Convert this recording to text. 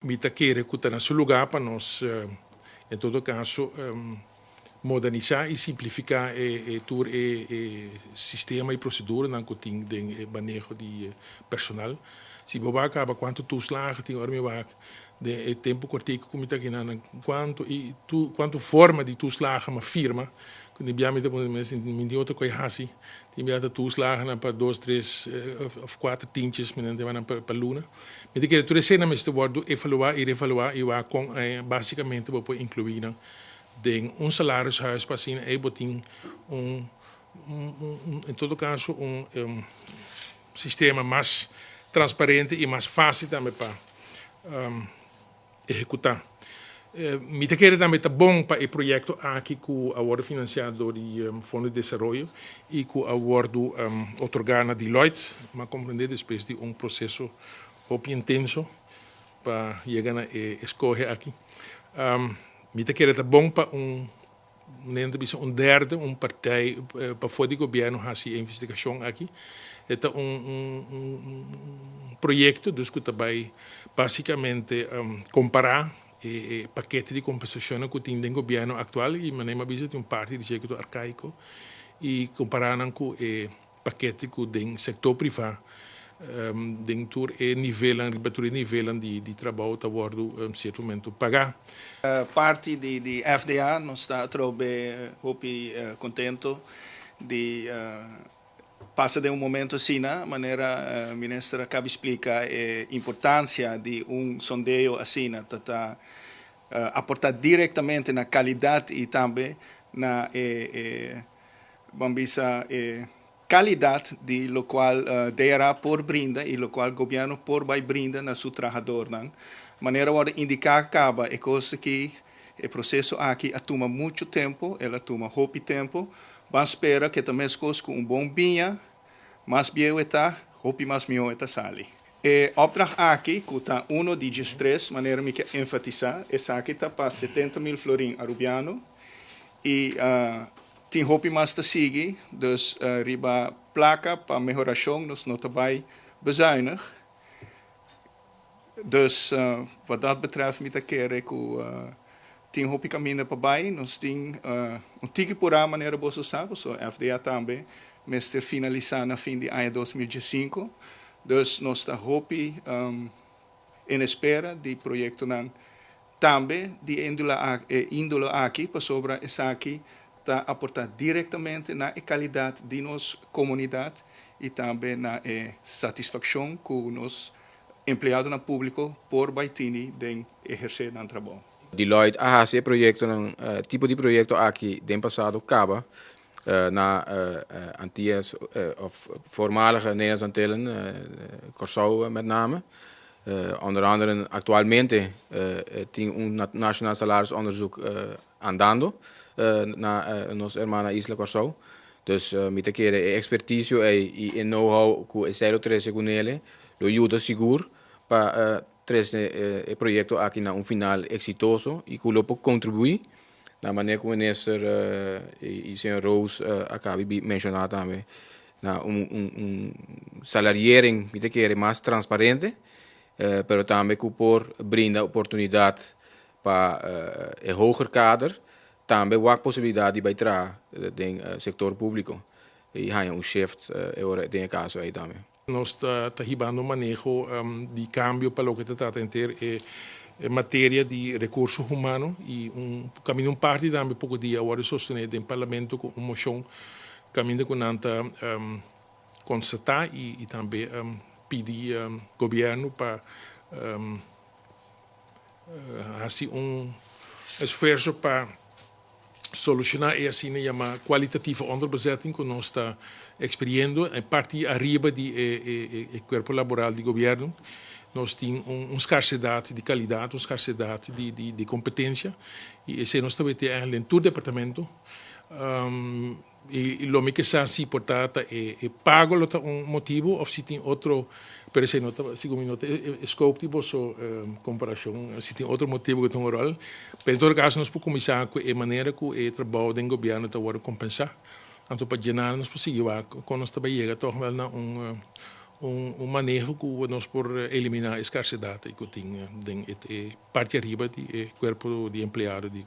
Mi ta kere ku ta na su lugá pa nos, en todo kaso, modernisá i simplifiká e tur e sistema i proseduranan ku tin den e maneho di personal. Si bo wak kaba kuantu toeslagen tin ora mi wak den e tempu kortiku ku mi ta akinan kuantu i kuantu forma di toeslagen mi a firma ku di bia mi ta pone mi tin otro kos hasi. Tin bia ta toeslagennan pa dos, tres of kuater tientjes mi nan ta nan pa luna. Mi ta kere tur esei mester wòrdu evaluá i revaluá i wak kon básikamente bo por inkluí nan den un salarishuis pa asina ei bo tin un, en todo kaso, un sistema mas transparente i mas fásil tambe pa ehekutá. Mi ta kere tambe ta bon pa e proyekto aki ku a wòrdu finansiá dor di Fondo di Desaroyo i ku a wòrdu otorgá na Deloitte, mi a komprendé despues di un proseso hopi intenso pa yega na e eskohe aki. Mi ta kere ta bon pa un, nan ta bisa un derde, un partij pafó di gobièrnu hasi e investigashon aki. E ta un proyekto dus ku ta bai básikamente kompará e pakete di kompensashonnan ku tin den gobièrnu aktual i manera mi a bisa tin un parti di dje ku ta arkaiko i kompará nan ku e pakete ku den sektor privá den tur e nivelnan, riba tur e nivelnan di trabou ta wòrdu sierto momento pagá. Parti di FDA nos ta atrobe hopi contento di pasa den un momento asina, manera minister a caba splica e importancia di un sondeo asina ta aporta directamente na calidad y tambe na e, ban bisa, e calidad di locual DRA por brinda y locual gobierno por bay brinda na su trahadornan. Manera a indica caba, e cos cu e proceso aki a tuma mucho tempo, el a tuma hopi tempo. Ban spera cu tambe cos cu un bon biña, mas bieu ta, hopi mas miho ta sali. E opdracht aki, cu ta uno di 13, manera mi kier enfatisa, esaki ta pa 70 mil florin arubiano y tin hopi mas ta sigui, dus riba placa pa mehoracion nos no ta bay bezuinig. Dus wat dat betreft mi ta kere cu tin hopi caminda pa bay, nos tin un tiki pura, manera boso sabi, so FDA tambe mester finalisa na fin di aña 2015. Dus nos ta hopi en espera di proyectonan tambe di indole aki, pasobra esaki ta aporta directamente na e calidad di nos comunidad y tambe na e satisfaccion cu nos empleadonan publico por bay tin den eherce nan trabou. Deloitte a hasi proyecto, tipo di proyecto aki den pasado caba na Antillas of voormalige Nederlandse Antillen, Curaçao met name. Onder andere actualmente tin un nationaal salarisonderzoek andando na nos hermana isla Curaçao. Dus mi ta kere e expertise y e know-how cu esey lo trece cu nele, lo yuda sigur pa trece e proyecto aki na un final exitoso y cu lo por contribui na manera cu minister y señor Roos a caba di menciona tambe, na un salariering, mi ta kere, mas transparente, pero tambe cu por brinda oportunidad pa e hoger kader tambe wak posibilidad di bay traha den sector publico y haya un shift ora den e caso ey tambe. Nos ta hibando maneho di cambio pa loke ta trata henter e materia di recurso humano y un caminda un parti tambe poco dia a sostene den parlamento cu un mocion caminda cu nan ta constata y tambe pidi gobierno pa hasi un esfuerso pa soluciona e asina yama kwalitatieve onderbezetting cu nos ta experienciando e parti ariba di e cuerpo laboral di gobierno. Nos tin un scarsedad di calidad, un scarsedad di competencia y esey nos ta eigenlijk den tur departamento. Y lo mi kier sa si por ta e pago lo ta un motibo of si tin otro, pero esey no ta, segun mi no ta scope di boso comparacion, si tin otro motibo cu ta un rol. Pero en todo caso nos por cuminsa cu e manera cu e trabou den gobierno ta wordo compensa. Anto pa llenar nos por sigui wak con nos ta bay yega toch wel na un Un maneho ku nos por eliminá skarsedat ku tin den e parti ariba di e kuerpo di empleado di.